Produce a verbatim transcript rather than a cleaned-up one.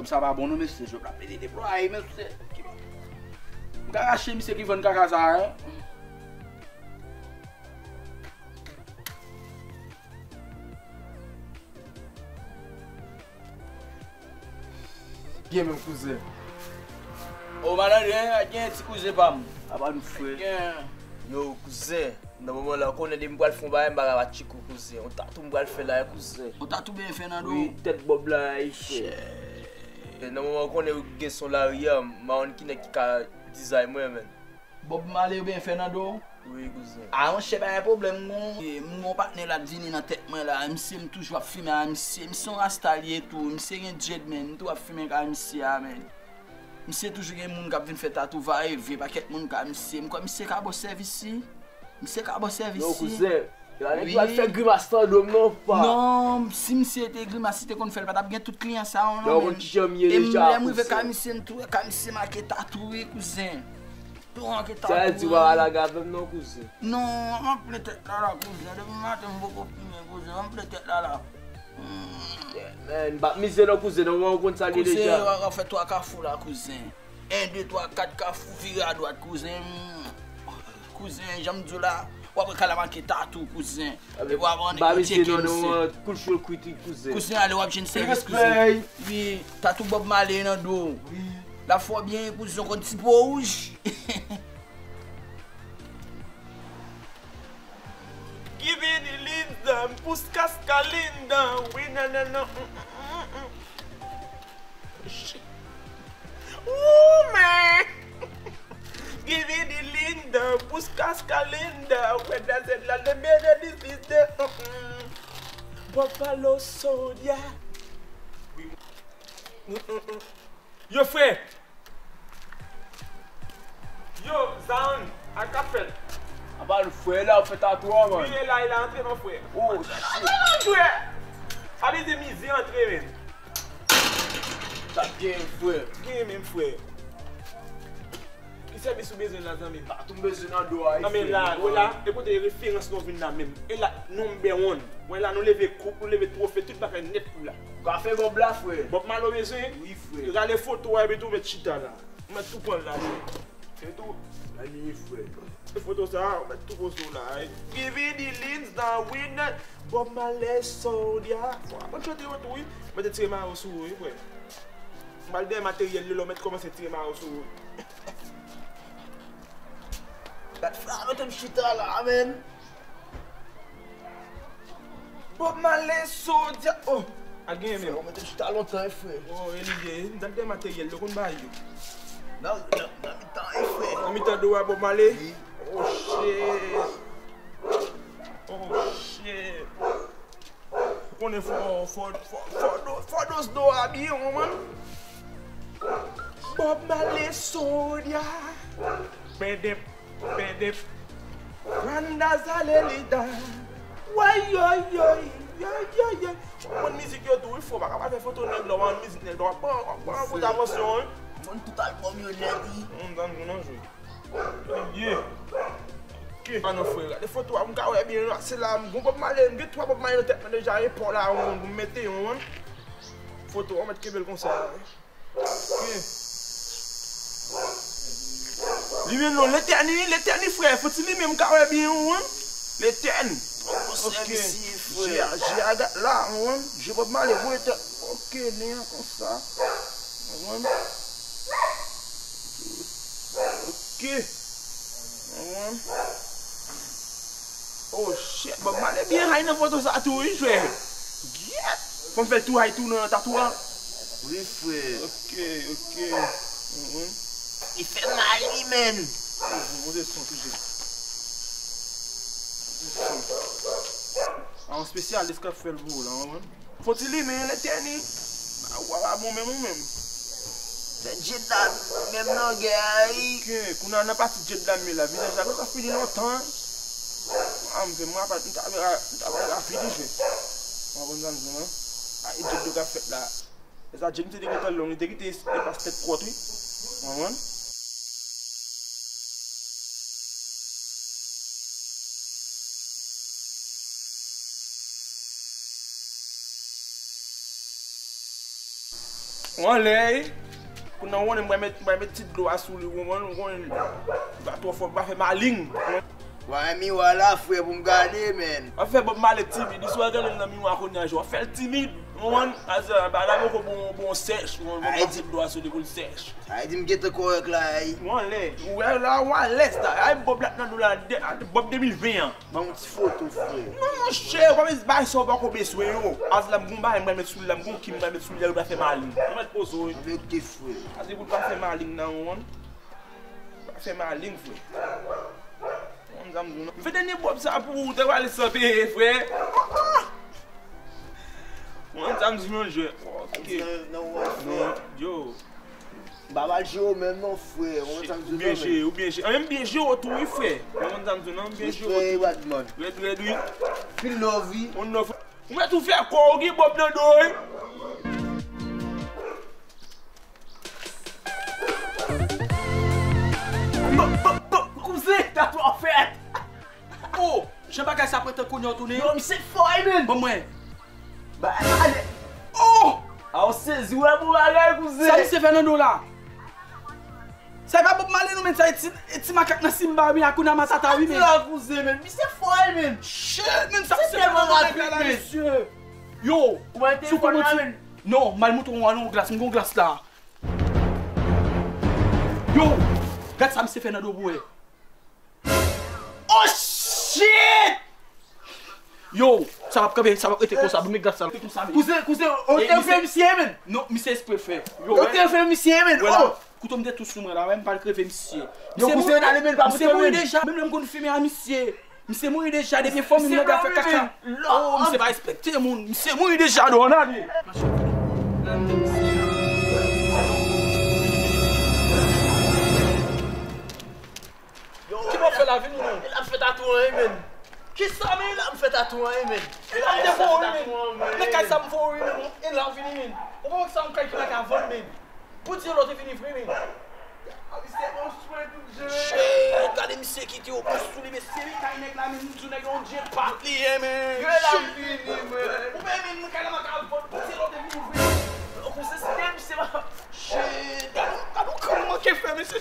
Sa pa bon non, mesye, Job la pede deplwaye, mesye. M ka rache misye ki vann kaka sa a, en. Gen menm kouzen. O, malandren, gen ti kouzen pa m. Apa nou frè? Gen. Yo, kouzen. Nan moman la, ou konnen depi m pral fè yon bagay, m pa ka pa tcheko, kouzen. Yon tatou m pral fè la, kouzen. Yon tatou byen fè nan do? Wi, tèt Bob la, wi, frè. Nan moman ou konnen ou gen son lari a, m pa konn ki nèg ki ka dizay mwen, men. Bob Marley ou byen fè nan do? Wi, kouzen. A, monchè, pa gen pwoblèm, non. E, m gon patnè la t vini nan tèt mwen la. Misye, m toujou ap fimen a misye. Misye yon rasta li ye tou. Misye gen dread, men. M tou ap fimen ka misye a, men. Misye toujou gen moun k ap vin fè tatou va e vyen, pakèt moun ka misye. M kwè misye ka ba w sèvis, wi. Misye ka ba w sèvis, wi. Non, kouzen. Yo, nèg yo al fè grimas nan do m, non, pa. Non, si misye te grimas, si te konn fè l, pa t ap gen tout kliyan sa yo, non, men. Non, konn kijan m ye deja, kouzen. E m, lè m rive ka misye, m tou wè ka misye make tatou, wi, kouzen. Tou manke tatou. Sa vle di w pa al lage avè m non, kouzen. Non, w ap anfle tèt la la, kouzen. Depi maten m poko fimen, kouzen. W ap anfle tèt la la. Hmm. Yeah, man, m p ap mize non, kouzen. Non, w konn sa l ye deja. Kouzen, w ap fè twa kafou la, kouzen. En, de, twa, kat kafou, vire adwat, kouzen. Hmm. Kouzen, jan m di w la, w ap wè kay la make tatou, kouzen. Epi w ap annik yo tcheke misye. Ba misye non, non, kout chou kwit wi, kouzen. Kouzen, ale w ap jwenn sèvis, kouzen. Respect. Wi, tatou Bob Marley nan do w. Wi. L ap fè w byen, kouzen, w konn ti po wouj. Giving the Linda, Puskas Kalinda, wi, na, na, na, mm, mm, mm, mm. Shit. Ooh, man. Giving the Linda, Puskas Kalinda, where does it la, the better this is the, mm, mm. Buffalo Soldier. Mm, mm, mm. Yo, frè! Yo, Zion, a k ap fèt? Apa nou frè la, ou fè tatouaj, man? Wi, e la, e la, antre non, frè. Oh, shit. Antre non, frè! Sa vle di mizè antre, men. Sa gen, frè. Gen menm, frè. Ki sèvis ou bezwen la, zanmi m? Tatou m bezwen nan do a, wi, frè. Nan men la, wè la, e kote referans nou vin la menm. E la, number one. Wè la, nou leve koup, nou leve twofe, tout bagay nèt pou la. Ou ka fè Bob la, frè. Bob Marley ou bezwen? Wi, frè. Rale foto a, epi tou met chita la. Ou mèt tou pran l la, frè. Se tou. Ann ye, frè. Foto sa, ou mèt tou poze w la, wi. Give it the links down with the Bob Marley Soldier. Fò w aprann chante yo tou, wi. Mete tire mayo sou ou, wi, frè. M al dèyè materyèl yo, lè w mèt kòmanse tire mayo sou ou. Gad frè a mete m chita la, man. Bob Marley Soldier. Oh, a genyen menm. Frè, ou mete m chita lontan, wi, frè. Oh, e li ye. M t ap gen materyèl, yo konn bay yo. Nan, nan, nan mitan, wi, frè. Nan mitan do a, Bob Marley? Wi. Oh, shit. Oh, shit. Ou konnen fò, fò, fò, fò do, fò do s do a byen, ou konprann? Bob Marley Soldier. Pèdèp, pèdèp. Randa zalelida. Woy, yoy, yoy, yoy, yoy, yoy. W ap pran mizik yo tou, wi, frè, w pa ka pa fè foto nèg la, w ap pran mizik nèg la, w ap pran, w ap pran kontavansyon, wi. Mwen tout albòm yo nèt, wi. Mwen tann nou nan jwe. Ye. Ok. Ah non, frè, gade foto a, m ka wè byen la, se la, m gon Bob Marley, m gen twa Bob Marley nan tèt mwen deja, e pa w la, w konn pou m mete yon, wi. Foto a, w mèt kenbe l konsa, wi. Ok. Li menm non, Letèn, wi, Letèn, wi, frè. Fò ti li menm ka wè byen, wi. Letèn. Ok. Je, je a dat la, wi. Je Bob Marley, wi, Letèn. Ok, nen an konsa. Wi. Ok. Wi. Oh, shit, Bob Marley byen high nan foto sa tou, wi, frè. Gyèt! Fò m fè l tou high tou nan tatou a. Wi, frè. Ok, ok. Mhm. Li fè mal, wi, menn. Monte son toujou. Monte son. A, yon spesyalis k ap fè l pou ou la, wi, menn. Fò ti li, men Letèn, wi. Ou pa bon menm, ou menm. Se Jed la menm nan gè a, wi. Ok, kounye a nan pati Jed la m ye la. Vizaj la gentan fini lontan. A, m fè mwen pa, m ta wè, m ta wè rapid wi, frè. Ou konprann sa m di w lan? A, e Jed yo k ap fèt la. E sa, Jed misye te gentan long, li te kite espas tèt kwòt, wi. Ou konprann? Ou anlè, wi. Kounye a, ou konnen, m pral met, m pral met ti dlo a sou li, ou konprann, ou konnen, li pa twò fò, li pa fè maleng. Wè, miwa la, frè, pou m gade, man. W ap fè Bob Marley timid, wi, si w al gade l nan miwa kounye a, w ap fè l timid, ou konprann? Sa vle di, ba la poko bon, bon sèch, ou konprann, m ap met ti dlo a sou li pou l sèch. Sa vle di m gentan kòrèk la, wi. Ou anlè, ou wè la, ou alèz la, ay Bob la nan dlo la, de, Bob de mil ven an. Ban m yon ti foto, frè. Non, monchè, ou pa bezwen bay sa ou poko bezwen yo. Asla m gon bagay m pral met sou li la, m gon ki m pral met sou li la, yo pa fè maleng. Ou mèt poze w, wi. Anben, oke, frè. Asla pou l pa fè maleng nan ou, wi. Pa fè maleng, frè. Ou konn sa m di w, non? M fè dènye Bob sa pou ou, te pral san peye, frè. Ou konn sa m di w, non, jwè. Oke. Nan, nan, non, yo. M pa pral jere w menm non, frè. Ou konn sa m di w, non, men. Ou byen jere, ou byen jere. An, menm byen jere w tou, wi, frè. Ou konn sa m di w, non, m byen jere w tou. Respè, badman. Rèd, rèd, wi. Pil love, wi. On love. Ou mèt ou fè kò w gen Bob nan do, wi. Kouzen, dat w ap fèt. Oh, jan bagay sa pran tan kounye a w tounen. Yo, misye fò, wi, men. Ban mwen. Ba, ale. Oh! A, w sezi, wè bon bagay, kouzen. Sa misye fè nan do la? Sa e pa Bob Marley non, men sa e ti, e ti makak nan Simba, wi, Hakuna Matata, wi, men. Sa kouzen, men. Misye fò, wi, men. Shit, men sa misye fè nan do la, men. Yo, ou wè telefòn la, men? Non, m al montre w yon glas, m gon glas la. Yo, gad sa misye fè nan do pou wè. Oh shit! Yo, sa p ap kanpe, sa p ap rete konsa, ban m glas sa. Kouzen, kouzen, ou te fè misye, men. Non, misye espre fè. Yo, ou te fè misye, men. Oh! Kouto m te tou sou mwen la, wè, m pa t kreve misye. Yo, kouzen, ale, men, pa misye mouri deja. Menm lè m konn fimen a misye. Misye mouri deja, depi fanmi m nan ka fè kaka. Oh, misye pa respekte moun. Misye mouri deja, do, ann ale. Yo, ki w ap fè la, vini non. L ap fè tatou an, wi, men. Kisa, men? L ap fè tatou an, wi, men. E la m te fè w, wi, men. Nan kay sa m fè w, wi, men. E la vini, men. Ou pa wè sa yon kay ki pa ka vann, men. Pou di lòt te vini vre, men. A, misye pran swen tout jan. Shit, gade misye kite yo pran sou li, mesye, wi, kay nèg la, men, m di w nèg la yon dye pat li ye, men. Yo, l ap vini, men. Ou pa men, kay la pa ka vann, pou di lòt te vini vre. Ou konn se si misye pa. Shit, gade, gade yon krim manke fè, mesye.